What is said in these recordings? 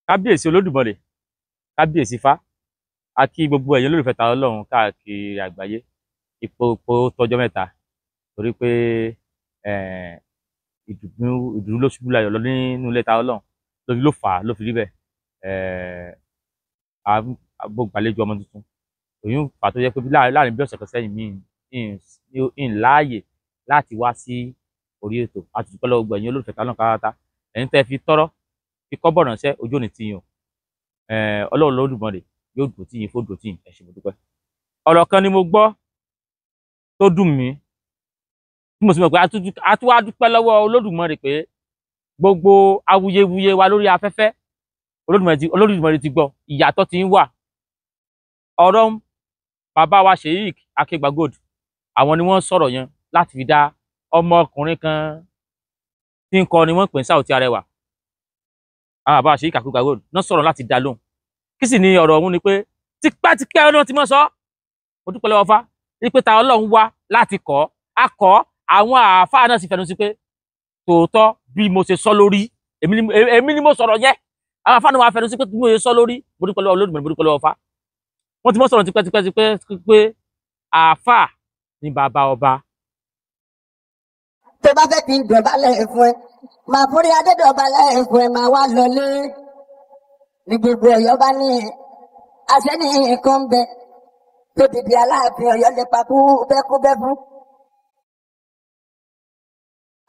Kábíyèsí Olódùmarè, kábíyèsí Ifá, a kí gbogbo ẹ̀yin olólùfẹ́ ta Ọlọ́run káàkiri àgbáyé. Ipò ipò tọjọ́ mẹ́ta torí pé ìdùnnú ìdùnnú ló ṣubú layọ̀ lọ nínú ilé ta Ọlọ́run lórí ló fà á ló fi rí bẹ́ẹ̀. Àgbo gbàlejò ọmọ tuntun òyìn fà tó jẹ́ pé láàrin bí ọ̀sẹ̀ kan sẹ́yìn mi ń láàyè láti wá sí orí ètò. A ti dúpẹ́ lọ́wọ́ gbogbo ẹ̀yin olólùfẹ́ ta Ọlọ́run káàkiri, ẹ̀yin tẹ́ fi tọ́rọ́ fi kọ́bọ̀ ránṣẹ́, ojú òní ti yàn. Ọlọ́run Olódùmarè yóò dùn tí yín fó dùn tí yín. Ẹ ṣé, mo dúpẹ́. Ọ̀rọ̀ kan ni mo gbọ́ tó dùn mí, tí mo sì mọ̀ pé a tún wá dúpẹ́ lọ́wọ́ Olódùmarè pé gbogbo awuyewuye wa lórí afẹ́fẹ́, Olódùmarè ti gbọ́, ìyàtọ̀ ti ń wà. Ọ̀rọ̀ bàbá wa Sheik Akégbà Gold, àwọn ni wọ́n sọ̀rọ̀ yẹn láti fi dá ọmọkùnrin kan tí ń kọ ni wọ́n pè ní Saoty Arẹwà. Àwọn bàbá Sheik Akégbà Gold náà sọ̀rọ̀ láti dá lóhùn. Kí sì ni ọ̀rọ̀ ọ̀hún? Ni pé tipẹ́tipẹ́ ọdún tí mo sọ, mo dúpẹ́ lọ́wọ́ Ifá wípé ta Ọlọ́run wá láti kọ́ a kọ́. Àwọn àáfàá náà sì fẹnu sí pé tòótọ́ bí mo ṣe sọ lórí èmi ni mo sọ̀rọ̀ yẹn. Àwọn àáfàá náà wà fẹnu sí pé bí mo ṣe sọ lórí. Mo dúpẹ́ lọ́wọ́ Olódùmarè, mo dúpẹ́ lọ́wọ́ Ifá. Wọ́n ti mọ́ sọ̀rọ̀ tipẹ́tipẹ́ tipẹ́ pé àáfàá ni bàbá ọba. Tó bá fẹ́ kí n dọ̀bálẹ̀ fún ẹ, màá forí adédọ̀bálẹ̀ fún ẹ, màá wá lọlé. Ní gbogbo Ọ̀yọ́ bá ní àṣẹ ní nǹkan bẹ tó dìde, Aláàfin Ọ̀yọ́ lè pa kú bẹ́kúbẹ́ fún.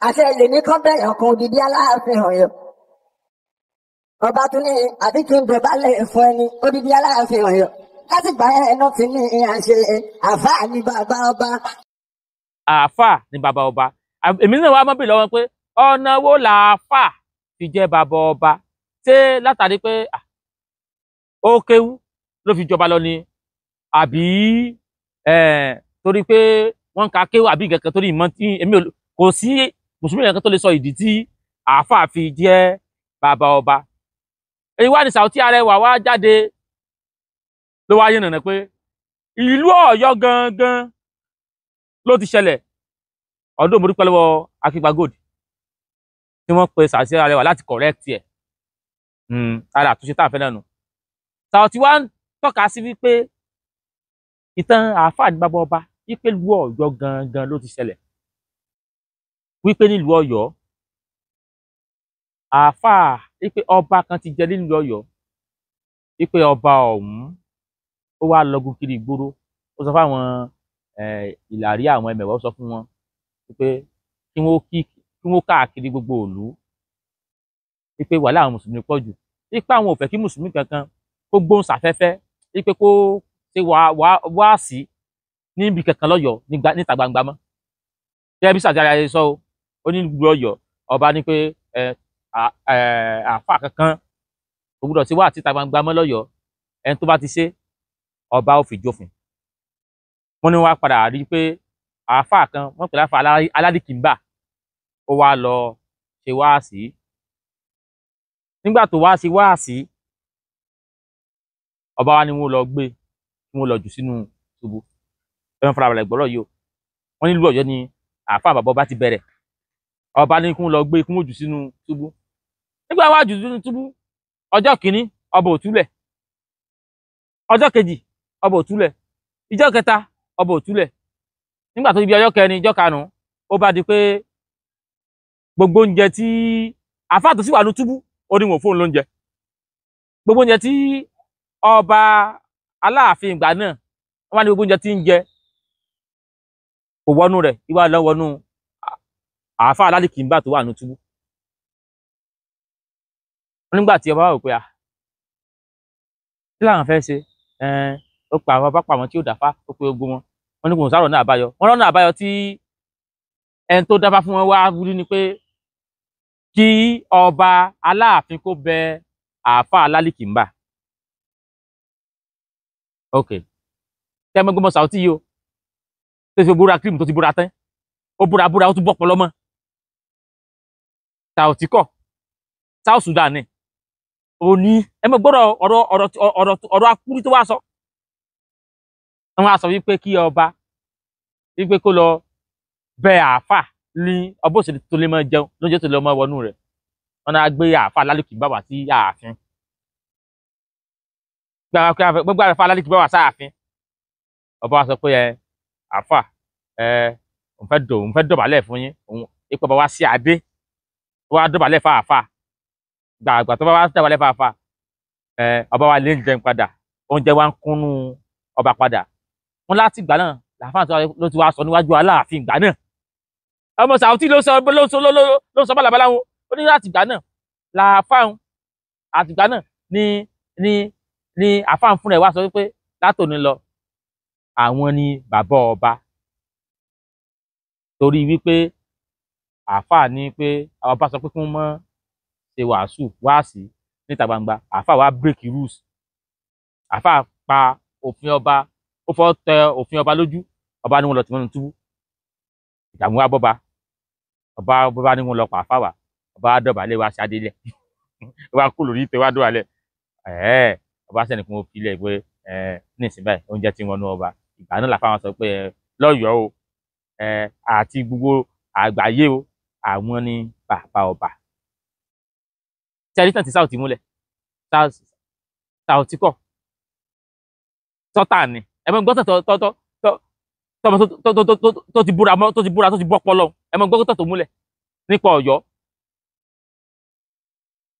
Àṣẹ lè ní kán bẹ̀yàn kan òdìdí Aláàfin Ọ̀yọ́. Ọba tún ní àbí kí n dọ̀bálẹ̀ fún ẹni odidi Aláàfin Ọ̀yọ́. Láti gbà ẹ̀ náà ti ní àṣẹ àfáà ní bàbá ọba. Àáfàá ni bàbá ọba. Èmi náà wá mọ́bìlì lọ́wọ́ pé ọ̀nà wo làáfàá fi jẹ́ bàbá ọba? Ṣé látàrí pé ó kéwú ló fi jọba lọ ni, àbí torí pé wọ́n ń ka kéwú, àbí nǹkan torí ìmọ̀ tí èmi kò sí mùsùlùmí kankan tó lè sọ ìdí tí àáfàá fi jẹ́ bàbá ọba. Èyí wá ní Saoty Arẹwà wá jáde ló wá yẹn nànà pé ìlú Ọ̀yọ́ gangan ló ti ṣẹlẹ̀. Ọdún mo dúpẹ́ lọ́wọ́ Akégbà Gold tí wọ́n pe Saoty Arẹwà láti correct ẹ̀. Ara àtúnṣe tá a fẹ́ náà nù. Saoty wá ń tọ́ka sí wípé ìtàn àáfàá ní bàbá ọba, wípé ìlú Ọ̀yọ́ gangan ló ti ṣẹlẹ̀, wípé nílùú Ọ̀yọ́ àáfàá, wípé ọba kan ti jẹ nílùú Ọ̀yọ́, wípé ọba ọ̀hún ó wá lọgun kiri ìgboro. Ó sọ fáwọn ìlàrí àwọn ẹmẹ̀wà, ó sọ fún wọn wípé kí wọ́n káàkiri gbogbo ìlú, wípé wàhálà àwọn mùsùlùmí pọ̀ jù, wípé àwọn ò fẹ́ kí mùsùlùmí kankan kó gbóhùn sáfẹ́fẹ́, wípé kó ṣe wá sí níbi kankan lọ́yọ̀ọ́ níta gbangba mọ́. Gẹ́gẹ́ bí Saoty Arẹwà sọ, ó ní ìlú Ọ̀yọ́ ọba ní pé àáfàá kankan kò gbúdọ̀ sí wá síta gbangba mọ́ lọ́yọ̀ọ́. Ẹni tó bá ti ṣe, ọba ó fi jófin. Wọ́n ní wọ́n á padà rí i pé àáfàá kan wọ́n pè láfa aládìkìmbà, ó wá lọ ṣe wáàsí. Nígbà tó wá ṣe wáàsí, ọba wa ni wọ́n lọ gbé, kí wọ́n lọ jù sínú túbú. Ẹ máa farabalẹ̀ gbọ́rọ̀ yìí o. Wọ́n nílùú Ọ̀yọ́ ni àáfàá bàbá ọba ti bẹ̀rẹ̀. Ọba ní kí wọ́n lọ gbé, kí wọ́n jù sínú túbú. Nígbà wá jù sínú túbú, ọjọ́ kìíní ọba ò túlẹ̀, ọjọ́ kejì ọba ò túlẹ̀, ìjọ́ kẹta ọba ò túlẹ̀. Nígbà tó di bí ọjọ́ kẹrin, ìjọ́ karùn-ún, ó bá di pé gbogbo oúnjẹ tí àáfàá tó sì wà ní túbú, ó ní wọn fóun lóúnjẹ. Gbogbo oúnjẹ tí ọba Aláàfin ìgbà náà, wọ́n wá ní gbogbo oúnjẹ tí ń jẹ kò wọnú rẹ̀, ìwà lọ wọnú àáfàá aládìkìmbà tó wà ní túbú. Nígbà tí ọba wà wò pé à kí làwọn fẹ́ ṣe, ó pa àwọn bá pa àwọn tí ó dáfá, ó pe ogun wọn. Wọn ní kò sáró náà àbáyọ. Wọn lọ́nà àbáyọ tí ẹni tó dáfá fún wọn wá rí ni pé kí ọba Aláàfin kó bẹ àáfàá alálìkìmbà. Ok, tẹ́ mọ́ gbọ́mọ Saoty yìí o, tó ti búra cream, tó ti búra tán, ó búra búra, ó tún bọ́ pọlọ́mọ́. Saoty kọ́, South Sudan ni òní. Ẹ mọ̀ gbọ́dọ̀ ọ̀rọ̀ ọ̀rọ̀ ọ̀rọ̀ ọ̀rọ̀ akúrí tó wá sọ. Wọ́n á sọ wípé kí ọba wípé kó lọ bẹ àáfà ní ọba òṣèlú tó lè máa jẹun lóúnjẹ tó lè máa wọnú rẹ̀. Wọ́n náà gbé àáfà lálùkì bá wá sí ààfin. Gbogbo àfa alálìkí bá wà sáàfin, ọba wa sọ pé ẹ àfà ẹ òun fẹ́ dọ̀bálẹ̀ fún yín, òun ipò ọba wa sí adé wá dọ̀bálẹ̀ fáàfà. Gbàgbà tó bá wá dọ̀bálẹ̀ fáàfà, ẹ ọba wa lè jẹun padà, oúnjẹ wa ń kúnnú ọba padà. Wọn láti ìgbà náà làfáà ló ti wá sọ níwájú Aláàfin ìgbà náà. Ọmọ Sàútì ló sọ ló sọ bálabàlá wọn. Ó ní láti ìgbà náà làfáà àti ìgbà náà ni ni ni àfáà fúnra ẹ̀ wá sọ wípé látòní lọ àwọn ni bàbá ọba, torí wípé àfáà ní pé àwọn ọba sọ pé kí wọ́n mọ́ ṣe wàásù wáàsí níta gbangba. Àfáà wá break rules, àfáà pa òfin ọba, ó fọ́ tẹ òfin ọba lójú, ọba ní wọn lọ tì wọ́n ní túbú. Ìdààmú wa bọ́ba, ọba bọ́ba ní wọn lọ pa àfáà wá, ọba dọ̀bálẹ̀ wá sí adélẹ̀, ọba kú lórí ìtẹ́ wá dọ̀bálẹ̀. Ọba sẹ́ni kí wọ́n fi ilẹ̀ pé ní ìsìn báyìí oúnjẹ tí wọ́n nú ọba. Ìgbà náà làfáà wọn sọ pé lọ́yọ̀ọ́ o àti gbogbo àgbáyé o, àwọn ni bàbá ọba. Tẹ́lifíṣàn ti Sáùtì múlẹ̀, Sáùtì kọ̀ sọ́tà ni ẹ mọ̀ gbọ́tọ̀ tó ti búra tó ti búra tó ti bọ́ pọ́lọ́, ẹ mọ̀ gbọ́tọ̀ tó múlẹ̀ nípa Ọ̀yọ́.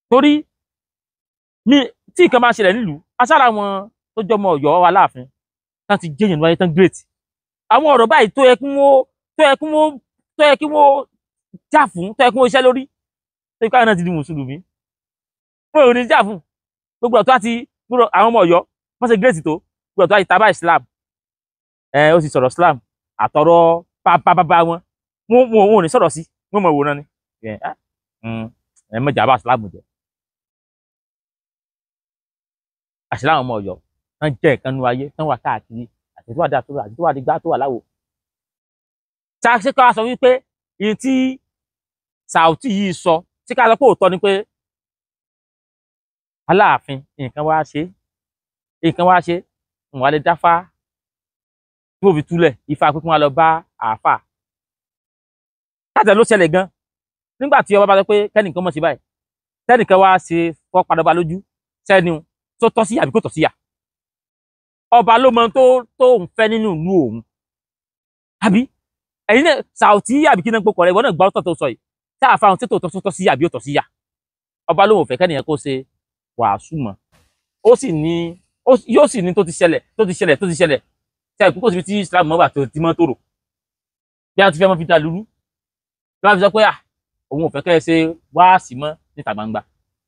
Torí mi tí nǹkan máa ṣẹlẹ̀ nílùú asára wọn tó jọmọ Ọ̀yọ́ Aláàfin tán ti jẹyàn wáyé tán great. Àwọn ọ̀rọ̀ báyìí tó yẹ kí wọ́n jà fún, tó yẹ kí wọ́n iṣẹ́ lórí, tó yẹ káwọn náà ti di mùsùlùmí, wọn ò ní jà fún gbogbo ọ̀tọ́ àti àwọn ọmọ Ọ̀yọ́ wọ́n ṣe great tó gbogbo ọ̀tọ́ àti tábà Islam. Ó sì sọ̀rọ̀ Islam àtọ̀rọ̀ bàbá wọn wọn ò ní sọ̀rọ̀ sí, wọn mọ̀ wòran ni ẹ mọ̀jà bá Islam jẹ́. Àṣìlá àwọn ọmọ Ọ̀yọ́ tán jẹ́ ìkànnú ayé tán wà káàkiri, àti tó wà dáa tó wà àti tó wà dígbà tó wà láwo. Ṣé ká sọ wípé ìyẹn tí Sàútì yìí sọ, tí ká sọ pé òótọ́ ni pé Aláàfin nǹkan wá ṣe, nǹkan wá ṣe, ń wà lè dáfá tí wọ́n fi túlẹ̀ ifá pípọ́n wa lọ bá àáfà. Káàtà ló ṣẹlẹ̀ gan nígbà tí ọba bá sọ pé kẹ́nìkan mọ̀ sí báyìí, tẹ́nìkan wá ṣe fọ́ padà bá lójú sẹ́ni tó tọ́ sí àbí kò tọ́ sí yà. Ọba ló mọ tó ń fẹ́ nínú ìlú òun, àbí ẹ̀yin náà Sàútì àbí kí náà gbókọ̀ rẹ̀, ìwọ náà gbọ́ ọ̀tọ̀ tó sọ yìí, tá a fa ohun tí tó tọ́ sí àbí ó tọ́ sí yà. Ọba lóun ò fẹ́ kẹ́nìyàn kó ṣe wàásù mọ́, ó sì ní yóò sì ní tó ti ṣẹlẹ̀ tó ti ṣẹlẹ̀ tó ti ṣẹlẹ̀ tí àìkú kò síbi tí Islam mọ́ wà tó ti mọ́ tòrò bí a ti fẹ́ mọ́ fi dá lúrú bí wọ́n fi sọ pé à òun ò fẹ́ kẹ́ ẹ ṣe wáàsí mọ́ níta gbangba.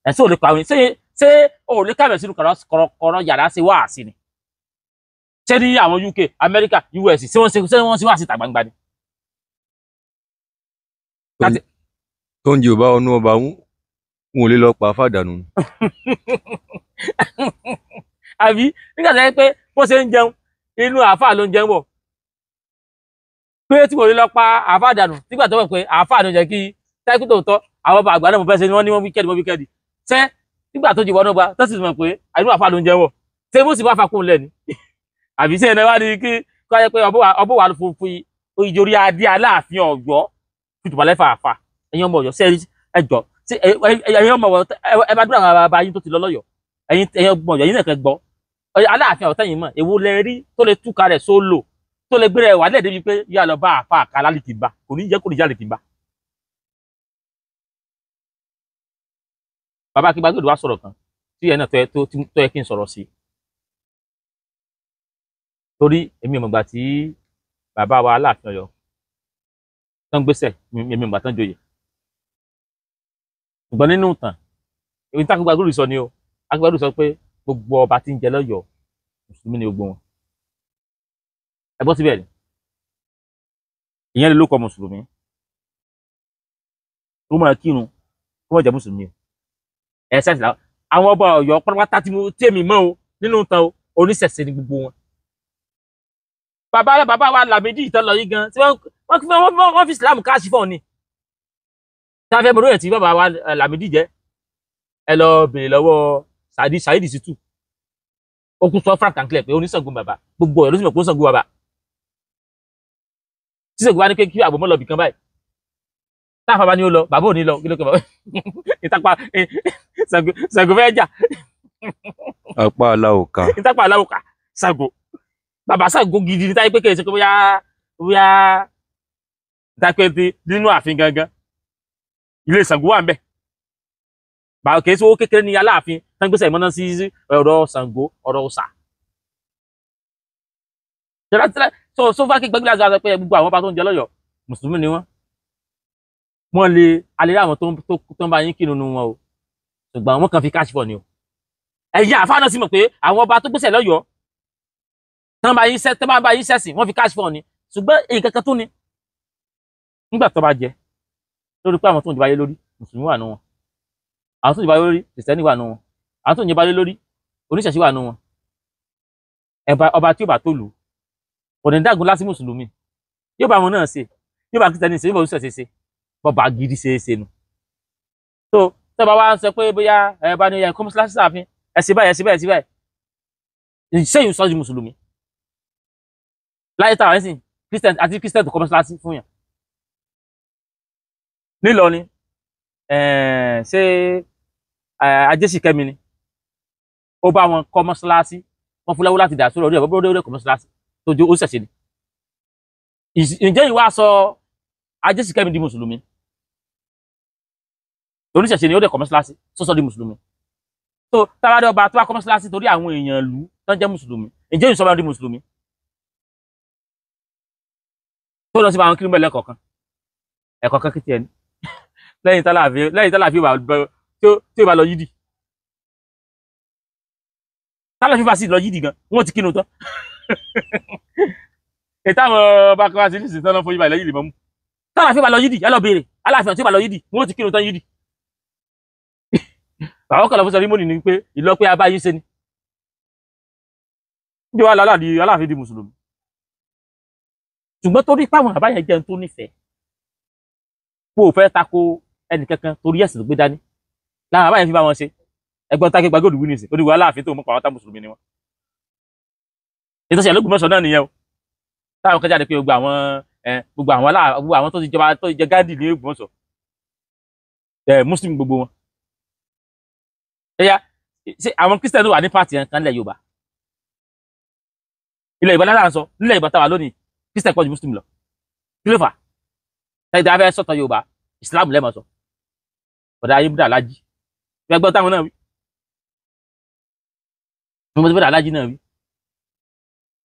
Ẹ̀ ṣé ò lè pa àwọn ṣé ò lè kàwé sínú kọ̀rọ̀ yàrá ṣe wáàsí ni? Ṣé ní àwọn UK, America, US ṣé wọ́n ṣe wáàsí ìta gbangba ni? Tó ń jẹ ò bá ọnú ọba ń ò lè lọ pa fàdánù. Àbí nígbà tó yẹ pé bó ṣe ń jẹun inú àáfàá ló ń jẹun bọ̀, pé tí mo lè lọ pa àáfàá dànù nígbà tó wọ̀ pé àáfàá ló ń jẹ kí táìkú tó tọ́ àwọn ọba àgbà náà mo fẹ́ ṣe ni wọ́n ní wọ́n wíkẹ́ẹ̀dì wọ́n wíkẹ́ẹ̀dì ṣé nígbà tó jìbọn náà gba tó sì mọ̀ pé inú àáfàá ló ń jẹun bọ̀, ṣé mo sì bá fa kún un lẹ́ni? Àbí ṣé ẹni wá ní kí kó ayẹ pé ọbọ̀ wà fún ìjòrí adé Aláàfin Ọ̀yọ́ fìtùbọ̀lẹ́ fàáfà. Ẹ̀yin ọmọ Ọ̀yọ́ ṣé ẹjọ́ ẹ̀yin ọmọ Ọ̀yọ́ ẹ bá dúró àwọn bàbá yín tó ti lọ lọ́yọ̀ọ́, ẹ̀yin ọmọ Ọ̀yọ́ yín náà kẹ́ gbọ́ Aláàfin Ọ̀yọ́ tẹ̀yìn mọ̀ èwo lẹ rí tó lè túka rẹ̀ sólò tó lè gbére wà lẹ́ẹ̀dẹ́ bíi pé yà lọ bá àfa àkàlà lìkìbá, kò ní jẹ́ kò ní já lìkìbá. Bàbá Akíngbàgbé wá sọ̀rọ̀ kan tí ẹ̀ náà tó yẹ kí n sọ̀rọ̀ sí, torí èmi ò mọ̀gbà tí bàbá wa Aláàfin Ọ̀yọ́ tán gbéṣẹ̀, èmi ò mọ̀gbà tán joyè. Ṣùgbọ́n nínú ìtàn èmi tí Akíngbàgbé sọ ni o, Akíngbàgbé sọ pé gbogbo ọba tí ń jẹ lọ́yọ̀ọ́ mùsùlùmí ni gbogbo wọn. Ẹ gbọ́ síbẹ̀ ni ìyẹn lè lóko mùsùlùmí ó máa kírun kó má jẹ́ mùsùlùmí o. Ẹ ṣáàtì làwọn àwọn ọba Ọ̀yọ́ pátápátá tí èmi mọ̀ o nínú ìtàn o, oníṣẹ̀ṣe ni gbogbo wọn. Bàbá wa Làmídì ìtàn lọ yìí gan tí wọ́n fi Islam káàṣì fún ọ ni. Tí a fẹ́ mọ̀ lóye tí bàbá wa Làmídì jẹ́, ẹ lọ bèrè lọ́wọ́ Saheed Shittu. Ó kún sọ frank and clear pé oníṣègùn bàbá gbogbo Ọ̀yọ́ ló sì mọ̀ pé oníṣègùn bàbá. Tíṣègùn bá ní pé kí àgbọ̀mọ́ lọ bìkan báyìí, táàfà bá ní ó lọ, bàbá ò ní lọ, kí ló kọ bàbá ìtàpá Ṣàngó fẹ́ jà. Apá aláwọ̀ ká. Ìtàpá aláwọ̀ ká Ṣàngó, bàbá Ṣàngó gidi ní táyé pé kèé ṣe pé bóyá bóyá táyé pé nínú ààfin gangan ilé Ṣàngó wà ń bẹ̀. Bàbá kèé ṣe owó kékeré ní Aláàfin tán gbèsè ìmọ̀nà sí ọ̀rọ̀ Ṣàngó, ọ̀rọ̀ ọ̀sà. So far kí gbẹ́gbẹ́ láti sọ pé gbogbo àwọn ọba tó ń jẹ lọ́yọ̀ọ́ mùsùlùmí ni wọ́n. Wọ́n lè alẹ́ àwọn tó ń bá yín kírun nu wọn o, ṣùgbọ́n wọ́n kàn fi cash for ni o. Ẹ̀yin àfáà náà sì mọ̀ pé àwọn ọba tó gbèsè lọ́yọ̀ọ́ tán bá yín sẹ́ tán bá yín sẹ́sìn wọ́n fi cash for ni, ṣùgbọ́n èyí kankan tó ni. Nígbà tó bá jẹ lórí pé àwọn tó ń jọba yé lórí mùsùlùmí wà nù wọn, àwọn tó ń jọba yé lórí kìrìsìtẹ́nì wà nù wọn, àwọn tó ń jọba yé lórí oníṣẹ̀ṣe wà nù wọn. Ọba tí ó bá tó lù kò ní dágun lásì mùsùlùmí, yóò bá wọn náà ṣe, yóò bá kìrìsìtẹ́nì ṣe, yóò bá oníṣẹ̀ṣe ṣe, bọba gidi ṣe é ṣe nu. Tó tọ́ba wa ń sọ pé bóyá ẹ bá ní ẹ kọ́ mọ́ṣáláṣí sáàfin ẹ ṣe báyìí, ẹ ṣe báyìí, ẹ ṣe báyìí, ṣéyìn sọ́jú mùsùlùmí láyé táwọn ẹ̀sìn Christian àti Christian tó kọ́ mọ́ṣáláṣí fún yàn nílọrin. Ṣé Ajésìkẹ́mi ni ó bá wọn kọ́ mọ́ṣáláṣí, wọ́n fún lọ́wọ́ láti dà sórí ọdún ẹ̀ bọ́ lórí kọ́ mọ́ṣáláṣí tó jó ó ṣẹ̀ṣẹ̀ ni. Ǹjẹ́ ìwà sọ Ajésìkẹ́mi di mùsùlùmí? Oníṣẹ̀ṣe ni ó dẹ̀ kọ́ mọ́ṣáláṣí sọ́sọ́ di mùsùlùmí. Tó tábàdé ọba tó bá kọ́ mọ́ṣáláṣí torí àwọn èèyàn ìlú tó ń jẹ́ mùsùlùmí, ǹjẹ́ ìsọba di mùsùlùmí? Tó lọ sí àwọn kírun bẹ́ẹ̀ lẹ́kọ̀ọ̀kan ẹ̀kọ̀ọ̀kan kìtì ẹni lẹ́yìn tálàfíà tí ó bá lọ yídì, tálàfíà bá sì lọ yídì gan wọ́n ti kírun tán. Ètò àwọn ọba kan wá sí nísìnyí tán lọ fún yíba lẹ́yìn lè mọ́ mú. Tálàfíà bá lọ yídì, ẹ lọ béèrè Aláàfin tí ó bá lọ yídì wọ́n ti kírun tán yídì. Àwọn kan lọ fún sẹrímọ́nì ni pé ìlọpẹ́ abáyé ṣe ni níjọba Aláàfin di mùsùlùmí. Ṣùgbọ́n torí páwọn àbáyẹn jẹun tó nífẹ̀ẹ́ kó o fẹ́ tako ẹnìkankan torí ẹ̀sìn tó gbé dání láwọn àbáyẹn fi bá wọn ṣe. Ẹgbọ́n tákì gbàgbé òdùwí nìsín oníwà Aláàfin tó mú pa àwọn tá mùsùlùmí ni wọn. Ètò ìṣẹ̀lẹ̀ Ògbómọ̀ṣọ́ náà nìyẹn o, táwọn kan jáde pé gbogbo àwọn tó ti jọba tó ti jẹ Gandhi ní Ògbómọ̀ṣọ́ mùsùlùmí gbogbo wọn. Ẹ̀yà ṣe àwọn Christian wà ní pàtì yẹn kan nílẹ̀ Yorùbá, ilẹ̀ Yorùbá lára ń sọ, nílẹ̀ Yorùbá táwa lónìí Christian pọ̀ ju Muslim lọ. Kí ló fà á? Tẹ́lẹ̀ tí a fẹ́ sọ̀tàn Yorùbá Islam lẹ́mọ̀ sọ, bọ̀dá ayé búdà alájí fẹ́ gbọ́ táwọn náà wí, wọ́n ti bọ́dà alájí náà wí,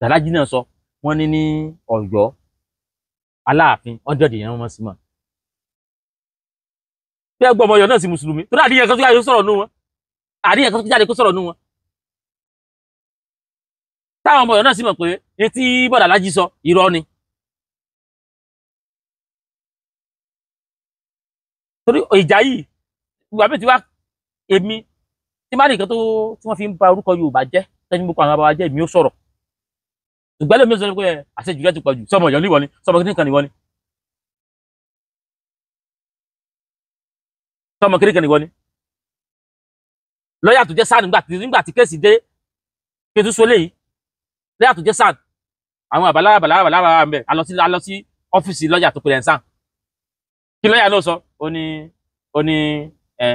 alájí náà sọ wọ́n ní ní Ọ̀yọ́ Aláàfin 100 yẹn wọ́n sì mọ̀. Fẹ́ gbọ́ ọmọ Ọ̀yọ́ náà sí mùsùlùmí torí àdíyẹ kan tó jáde sọ̀rọ̀ nù wọn, àdíyẹ kan tó jáde kó sọ̀rọ̀ nù wọn. Táwọn ọmọ Ọ̀yọ́ náà sì mọ̀ pé ní tí bọ́dà alájí sọ irọ́ ni. Torí ìjà yìí ìgbà mi ti wá èmi tí má nìkan tó tí wọ́n fi ń ba orúkọ Yorùbá jẹ́ tẹ́ni gbogbo àwọn bàbá jẹ́ èmi ó sọ̀rọ̀. Ṣùgbọ́n lèmi ó sọ pé àṣejù rẹ̀ ti pọ̀ jù, sọmọ Ọ̀yọ́ níwọ ni, sọmọ kìnìkan níwọ ni, sọmọ kìnìkan níwọ ni. Lọ́yà tó jẹ́ sáà nígbà tí kéèsì dé kí n tún so léyìí, lọ́yà tó jẹ́ sáà àwọn àbálá àbálá àbálá àbálá ń bẹ̀ a lọ sí ọ́fíìsì lọ́yà tó pèlè ń sáà. Kí lọ́yà náà sọ? Ó ní ẹ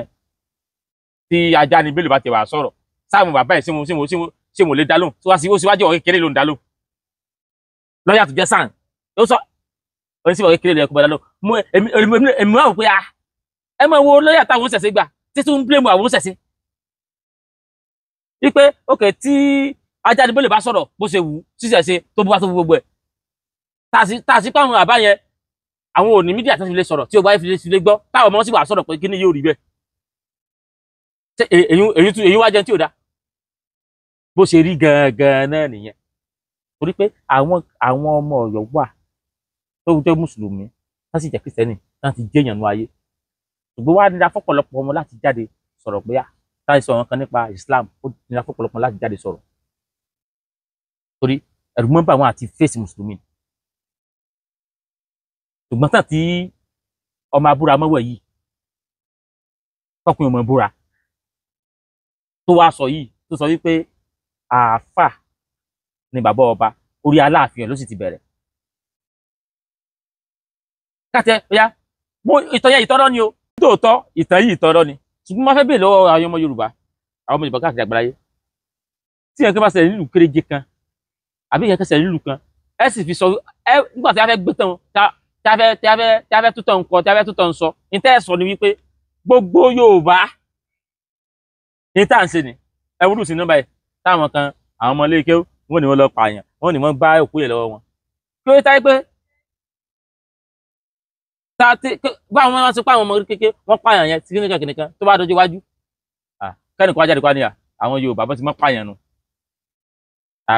tí ajá ni Bello bá ti wà sọ̀rọ̀ sáàmù bàbá ẹ̀ ṣé mo lè dá lóhùn, tó wá sí ó síwájú ọ̀rẹ́ kékeré ló ń dá lóhùn. Lọ́yà tó jẹ́ sáà ó sọ ó ní sí ọ̀rẹ́ kékeré ló yẹ kó bá dá lóhùn. Mo èmi wá wò pé ẹ máa wo lọ́yà táwọn ṣẹ̀ṣẹ̀ gbà títún ń blame àwọn ṣẹ̀ṣẹ̀ wípé ókè tí ajá ni Bello bá sọ̀rọ̀ bó ṣe wù ṣíṣẹ̀ ṣe tó bá tó gbogbo ẹ̀ tàṣí pàwọn àbá yẹn àwọn òní mídíà tó fi lè sọ̀rọ̀ tí o bá fi lè gbọ́ táwọn ọmọ sì wà sọ̀rọ̀ pé kíní yóò rí bẹ́ẹ̀. Ṣé èyí wá jẹun tí ò da? Bó ṣe rí gangan náà nìyẹn. Torí pé àwọn ọmọ Ọ̀yọ́ wà tó jẹ́ mùsùlùmí tán sì jẹ́ kìrìsìtẹ́nì tán ti jẹ́yàn nú ayé. Ṣùgbọ́n wá nira fọ́pọ̀lọpọ̀ ọmọ láti jáde sọ̀rọ̀ pé táyì sọ̀rọ̀ kan nípa Islam, ó nira fọ́pọ̀lọpọ̀ láti jáde sọ̀rọ̀. Torí ẹ̀rù mọ́ bà wọ́n àti fèsì mùsùlùmí. Ṣùgbọ́n tán tí ọmọ abúra mọ́wọ́ yìí tọkùn ọmọ búra tó wá sọ yìí tó sọ wípé àáfà ni bàbá ọba orí Aláàfin ló sì ti bẹ̀rẹ̀. Káàtẹ́ ọ̀yá mo ìtàn yẹn ìtọ́rọ́ ni o, tòótọ́ ìtàn yìí ìtọ́rọ́ ni, ṣùgbọ́n mo fẹ́ bèèrè lọ́wọ́ àwọn ọmọ Yorùbá, àwọn ọmọ Yorùbá káàkiri àgbáláyé. Tí nǹkan bá ṣẹlẹ̀ nílùú kéréje kan àbí nǹkan ṣẹlẹ̀ nílùú kan, ẹ sì fi sọ ẹ nígbà tí a fẹ́ gbé tán, tí a fẹ́ tí a fẹ́ tí a fẹ́ tó tán kọ, tí a fẹ́ tó tán sọ, ní tẹ́ ẹ sọ ni wípé gbogbo Yorùbá ní tá à ń ṣe ni. Ẹ wúlò sí nọ́mbà yìí táwọn kan àwọn ọmọ ilé kéwú wọn ni wọ́n lọ pààyàn, wọn ni wọ́n gbá òkú yẹn lọ́wọ́ wọn. Kí ló táyé pé báwọn máa ń sọ pé àwọn ọmọ kékeré wọ́n pààyàn yẹn tí kìnìkan kìnìkan tó bá dojú iwájú kẹ́nìkan wá jáde pa níyà àwọn Yorùbá bọ́n ti máa pààyàn nu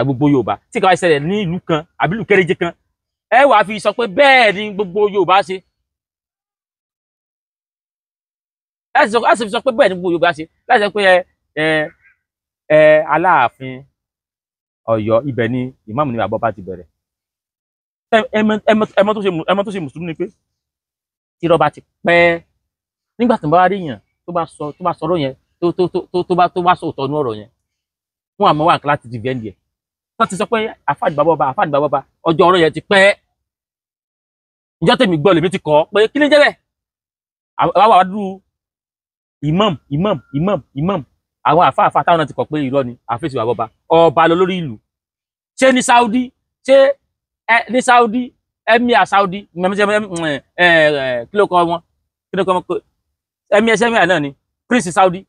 gbogbo Yorùbá. Tí kàwá ṣẹlẹ̀ ní ìlú kan àbí ìlú kéréje kan, ẹ wàá fi sọ pé bẹ́ẹ̀ ni gbogbo Yorùbá ṣe. Ẹ sì fi sọ pé bẹ́ẹ̀ ni gbogbo Yorùbá ṣe láti sọ pé ẹ ẹ Aláàfin Ọ̀yọ́ ibẹ̀ ni ìmáàmù ní bàbá ọba ti bẹ̀rẹ̀. Ẹ mọ̀ tó ṣe mùsùlùmí ni pé tí rọba ti pẹ́ nígbà tó bá rí yàn tó bá sọ tó bá sọ̀rọ̀ yẹn tó bá sọ òótọ́ nú ọ̀rọ̀ yẹn, wọn àmọ́ wà láti dìvẹ́ndì ẹ̀. Tó ti sọ pé àfáàdì bàbá ọba, àfáàdì bàbá ọba, ọjọ́ ọ̀rọ̀ yẹn ti pẹ́. Ìjọ tèmi gbọ́ lèmi ti kọ́ pé kí ni jẹ́ bẹ́ẹ̀. Àwa wà dúró imam imam imam imam àwọn àfáàfáà táwọn náà ti kọ̀ pé irọ́ ni àfẹ́sì bàbá ọba, ọba lọ lórí ìlú. Ṣé ní Saudi, ṣé ní Saudi, emir Saudi, kí ló kọ wọn, kí ló kọ wọn, emir emir náà ni prince Saudi,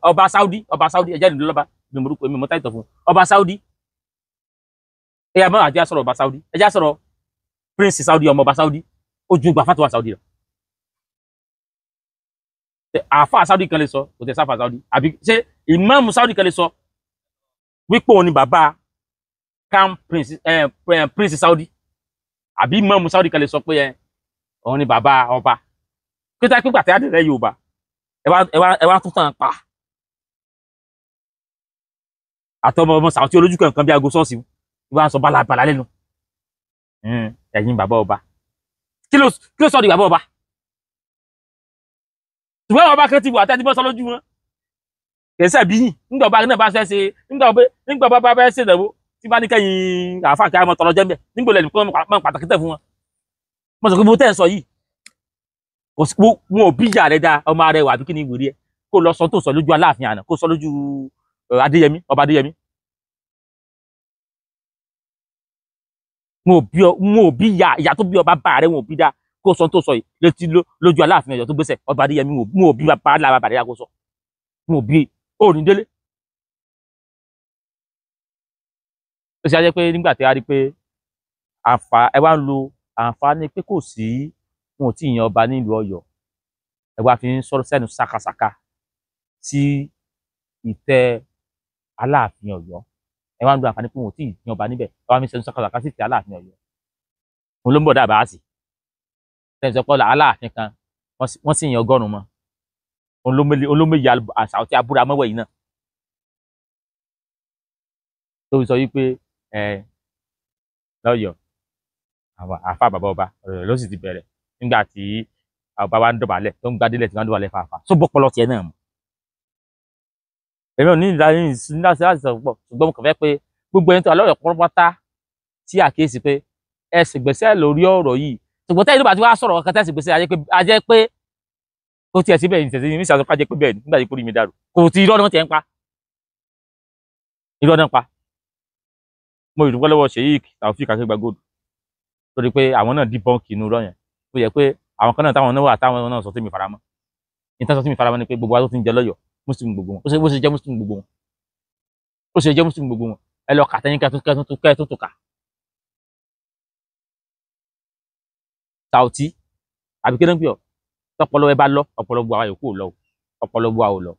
ọba Saudi, ọba Saudi ẹjẹ ìlú lọba mi morúkọ mi mọ táìtọ̀ fún ọba Saudi. Ẹyà mọ àti àsọ̀rọ̀ ọba Saudi, ẹjẹ àsọ̀rọ̀ prince Saudi, ọmọ ọba Saudi, ó ju gbà fatuwa Saudi lọ. Àfa Saudi kan lè sọ, kò tẹ sáfà Saudi, àbí ṣé ìmáàmù Saudi kan lè sọ wípé òun ni bàbá crown prince, prince Saudi, àbí ìmáàmù Saudi kan lè sọ pé òun ni bàbá ọba. Kí tá pípa tí a dẹrẹ Yorùbá ẹ wá tún tàn pa àtọmọ ọmọ Saudi olójú kankan bí aago ṣọ́ọ̀ṣì wọ́n á sọ bálabàlà lẹ́nu. Ẹ̀yin bàbá ọba, kí ló sọ di bàbá ọba? Ṣùgbọ́n ọba kan ti wà tẹ́tí bọ́ sọ lójú wọn kẹsẹ̀ bí yìn. Nígbà ọba náà bá fẹ́ ṣe, nígbà ọba bá fẹ́ ṣe ìdánwò tí bá ní kẹ́yìn àáfàá kí a mọ tọrọ jẹ́ mbẹ́, nígbà olè nìkan mọ pàtàkì tẹ̀ fún wọn. Mo sọ pé mo tẹ́ ẹ̀ sọ yìí, wọn ò bí ìyá rẹ̀ dá ọmọ rẹ̀ wà bí kí ni ìwúrí ẹ̀ kó lọ sọ tó sọ lójú Aláàfin àná, kó sọ lójú Adéyẹmí, ọba Adéyẹmí. Wọn ò bí ìyá tó bí ọba bá rẹ̀, wọn ò bí dá kó sọ tó sọ yìí létí lójú Aláàfin Ọ̀yọ́ tó gbèsè ọba Adéyẹmí. Wọn ò bí bàbá lára bàrẹ kó sọ, wọn ò bí òní délé. Ó ṣe á jẹ́ pé nígbà tí a rí pé ẹ wá ń lo àǹfààní pé kò sí wọn ò tí ì yan ọba nílùú Ọ̀yọ́, ẹ wá fi ń sọ̀rọ̀ sẹ́nu ṣàkàṣàkà sí ìtẹ́ Aláàfin Ọ̀yọ́. Ẹ wá ń lo àǹfààní pé wọn ò tí ì yan ọba níbẹ̀, ẹ wá fi ń sẹ́nu ṣàkàṣàkà sí ìtẹ́ Aláàfin Ọ̀yọ́. Òun ló ń bọ̀ dábàá sí tẹ̀sán pọ̀ Aláàfin kan wọ́n sì yan 100 mọ́. Olómeyè àṣà tí abúra mọ́wọ́ yìí náà tó fi sọ wípé ẹ lọ́yọ̀ọ́ àwọn àfa bàbá ọba ọ̀rọ̀ ló sì ti bẹ̀rẹ̀ nígbà tí ọba wa ń dọ̀bálẹ̀ tó ń gbadélẹ̀ tí wọ́n ń dọ̀bálẹ̀ fàáfàá tó bọ́ pọlọ tiẹ̀ náà mọ̀. Èmi ò ní ìdáyé ní láti sọ púpọ̀, ṣùgbọ́n mo kàn fẹ́ pé gbogbo ẹni tó wà lọ́yọ̀ọ́ pátá tí àkíyèsí pé ẹ ṣègbésẹ̀ lórí ọ̀rọ̀ yìí. Ṣùgbọ́n tẹ́yìn ló bá ti wá sọ̀rọ̀ kankan tẹ́sí gbèsè ajẹ́ pé kò tiẹ̀ síbẹ̀ ní tẹ̀sí ní ìṣàtúnṣe ajẹ́ pé bẹ́ẹ̀ ni nígbà tí kò rí mi dàrú kò tí irọ́ náà tiẹ̀ ń pa, irọ́ náà pa. Mo ìdúpẹ́ lọ́wọ́ Sheikh Taofeek Akegbagold torí pé àwọn náà debunk inú irọ́ yẹn. Ó yẹ pé àwọn kan náà táwọn náà wà táwọn náà sọ tí mi faramọ́. Ìtàn sọ tí mi faramọ́ ni pé gbogbo wa tó ti ń jẹ lọ́yọ̀ọ́ mùsùlùmí gbogbo wọn, ó ṣe jẹ́ mùsùlùmí gbogbo wọn, ó ṣe jẹ́ mùsùlùmí gbogbo wọn. Ẹ lọ kà tẹ́yìn kẹ́ tó kà. Saoti àbí kí ló ń pè ọ́ tọpọlọ ẹ bá lọ ọpọlọ bu àwa yòókù lọ, ọpọlọ bu àwa ò lọ.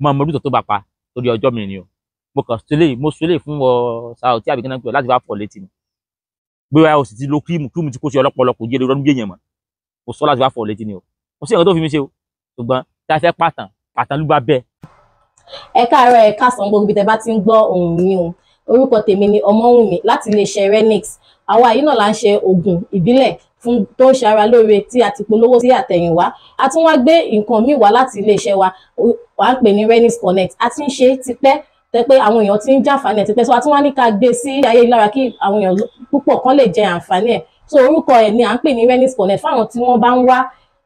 Mo mọ orúkọ tó bá pa torí ọjọ́ mi ni o. Mo kàn sílé mo sílé fún ọ Saoti àbí kí ló ń pè ọ́ láti wá fọ̀ létí ni. Bóyá o sì ti lo kírímù, kírímù tí kò sí ọlọ́pọlọ kò jẹ́ lórí ọdún bí èèyàn mọ̀. Mo sọ láti wá fọ̀ létí ni o. Kò sí nǹkan tó fi mi ṣe o. Ṣùgbọ́n tí a fẹ́ pàtàn pàtàn ló bá bẹ́ẹ̀. Ẹ káàárọ̀, ẹ káàsán, gbogbo ibi tẹ́ bá ti ń gbọ́ ohùn mi o. Orúkọ tèmi ni Ọmọ́wùnmí láti iléeṣẹ́ Renix. Àwa yìí náà là ń ṣe oògùn ìbílẹ̀ fún tó ń ṣe ara lóore tí a ti polówó sí àtẹ̀yìnwá. A tún wá gbé nǹkan míì wá láti iléeṣẹ́ wa, wà á pè ní Renix Connect. A ti ń ṣe tipẹ́ tẹ́ pé àwọn èèyàn ti ń jàǹfààní ẹ̀ tipẹ́, so a tún wá ní ká gbé sí ayélujára kí àwọn èèyàn púpọ̀ kan lè jẹ àǹfààní ẹ̀. So orúkọ ẹ̀ ni à ń pè ní Renix Connect fáwọn tí wọ́n bá ń wá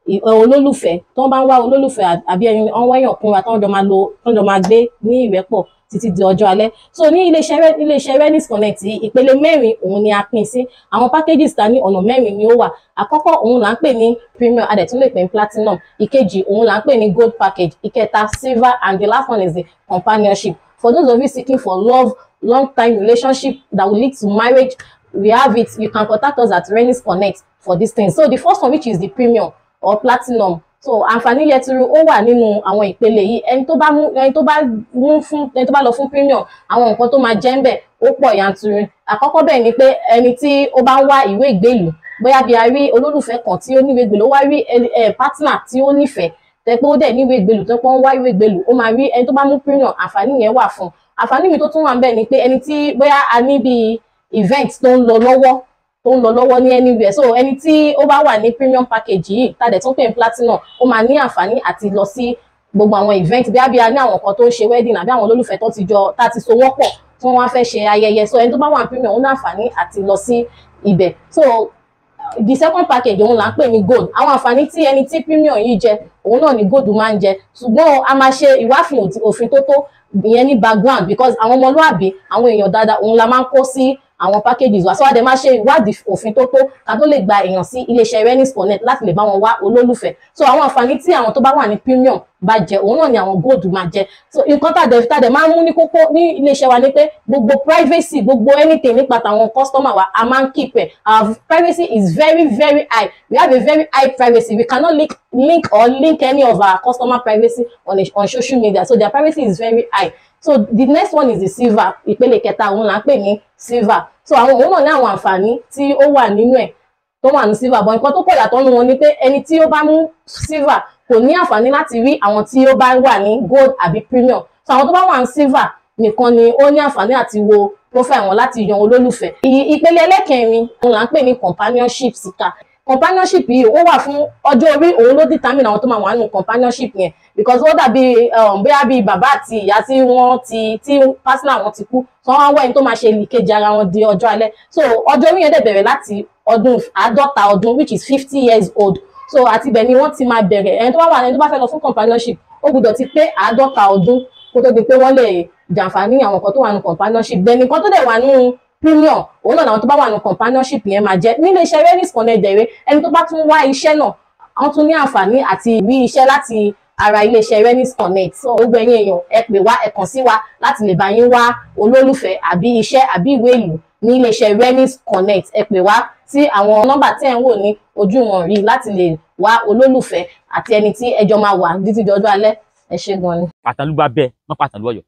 Olólùfẹ́ tó bá ń wá olólùfẹ́ àbí ẹni wọ́n wáyàn kúnra tó ń jọ máa lo, tó ń jọ máa gbé ní ìrẹ́pọ̀ títí di ọjọ́ alẹ́. So ní iléeṣẹ́ Renix Connect yìí, ìpele mẹ́rin òun ni a pín sí. Àwọn packages ta ní, ọ̀nà mẹ́rin ni ó wà. Àkọ́kọ́ òun là ń pè ní premium, a dẹ̀ tún lè pè ní platinum. Ìkejì òun là ń pè ní gold package. Ìkẹta, silver, and the last one is the companionship. For those of you seeking for love, long time relationship that will lead to marriage, we have it. You can contact us at Renix Connect for this thing. So the first one, which is the premium or platinum, so àǹfààní yẹturu ó wà nínú àwọn ìpele yìí. Ẹni tó bá mú fún ẹni tó bá lọ fún premium, àwọn nǹkan tó máa jẹ́ ń bẹ̀ ó pọ̀ yanturu. Àkọ́kọ́ bẹ́ẹ̀ ni pé ẹni tí ó bá ń wá ìwé ìgbélùú, bóyá bí a rí olólùfẹ́ kan tí ó níwèé ìgbélùú, ó wá rí partner tí ó nífẹ̀ẹ́ tẹ pé ó dẹ̀ níwèé ìgbélùú, tó pé ó ń wá ìwé ìgbélùú, ó máa rí ẹni tó bá mú premium, àǹfààní yẹn wà fún. Àǹfààní mi tó tún wà ń bẹ̀ ni pé ẹni tí bóyá a ní bíi event tó ń lọ lọ́wọ́ ní anywhere, so ẹni tí ó bá wà ní premium package yìí, tá a dẹ̀ tún pè ní platinum, ó máa ní àǹfààní àti lọ sí gbogbo àwọn event, bí àbí a ní àwọn kan tó ń ṣe wedding àbí àwọn olólùfẹ́ tó ti jọ tá a ti so wọ́n pọ̀ tí wọ́n wá fẹ́ ṣe ayẹyẹ. So ẹni tó bá wà ní premium, ó ní àǹfààní àti lọ sí ibẹ̀. So the second package òun là ń pè ní gold. Àwọn àǹfààní tí ẹni tí premium yìí jẹ, òun náà ni gold máa ń jẹ, ṣùgbọ́n a máa ṣe ìwáfin òfin tó tó ìyẹn ní background, because àwọn ọmọlúàbí, àwọn èèyàn dáadáa òun la máa ń kó sí àwọn packages wa. So a dẹ̀ máa ṣe ìwádìí òfin tó tó ká tó lè gba èèyàn sí iléeṣẹ́ Renix Connect láti lè bá wọn wá olólùfẹ́. So àwọn àǹfààní tí àwọn tó bá wà ní premium bá jẹ, òun náà ni àwọn gold máa jẹ. So nǹkan tá dẹ̀ máa ń mú ní kókó ní iléeṣẹ́ wa ni pé gbogbo privacy, gbogbo anything nípa tàwọn customer wa, a máa ń keep ẹ̀. Our privacy is very very high. We have a very high privacy. We cannot link or link any of our customer privacy on social media, so their privacy is very high. So the next one is the silver. Ìpele kẹta òun là ń pè ní silver. So àwọn òun náà ní àwọn àǹfààní tí ó wà nínú ẹ̀ tó wà ní silver, but nǹkan tó pọ̀ yàtọ̀ nínú wọn ni pé ẹni tí ó bá mú silver kò ní àǹfààní láti rí àwọn tí ó bá wà ní gold àbí premium. So àwọn tó bá wà ní silver nìkan ni ó ní àǹfààní àti wo profile wọn láti yan olólùfẹ́. Ìpele ẹlẹ́kẹrin òun là ń pè ní companionship seeker. Companionship yìí, ó wà fún ọjọ́ orí òun ló determine àwọn tó máa wà nínú companionship yẹn, because ó dàbí bóyá bí bàbá àti ìyá tí wọ́n ti tí partner wọn ti kú, so wọ́n wá wá ẹni tó máa ṣe ìkejì ara wọn di ọjọ́ alẹ́. So ọjọ́ orí yẹn dẹ̀ bẹ̀rẹ̀ láti ọdún 50 ọdún, which is 50 years old. So àti ibẹ̀ ni wọ́n ti máa bẹ̀rẹ̀. Ẹni tó bá fẹ́ lọ fún companionship, ó gbọ́dọ̀ ti pé 50 ọdún kó tó di pé wọ́n lè jàǹfààní àwọn nǹkan tó wà nínú companionship. Bẹ́ẹ̀ ni nǹkan tó dẹ̀ wà nínú premium, òun náà làwọn tó bá wà nínú companionship yẹn máa jẹ́. Nílé iṣẹ́ Renix Connect dẹ̀rẹ́, ẹni tó bá tún wá iṣẹ́ náà, wọ́n tún ní àǹfààní àti rí iṣẹ́ láti ara iléeṣẹ́ Renix Connect. So gbogbo ẹ̀yin èèyàn, ẹ pè wá, ẹ kàn sí wa láti lè bá yín wá olólùfẹ́ àbí iṣẹ́ àbí ìwé ìlú ní iléeṣẹ́ Renix Connect. Ẹ pè wá sí àwọn nọ́mbà tí ẹ̀ ń wò ní ojú wọn rí láti lè wá olólùfẹ́ àti ẹni tí ẹjọ́ máa wà títí di ọjọ́ alẹ́. Ẹ ṣé gan ni. Pàtàlú bá bẹ́ẹ̀ má pàtàlú Ọ̀yọ́.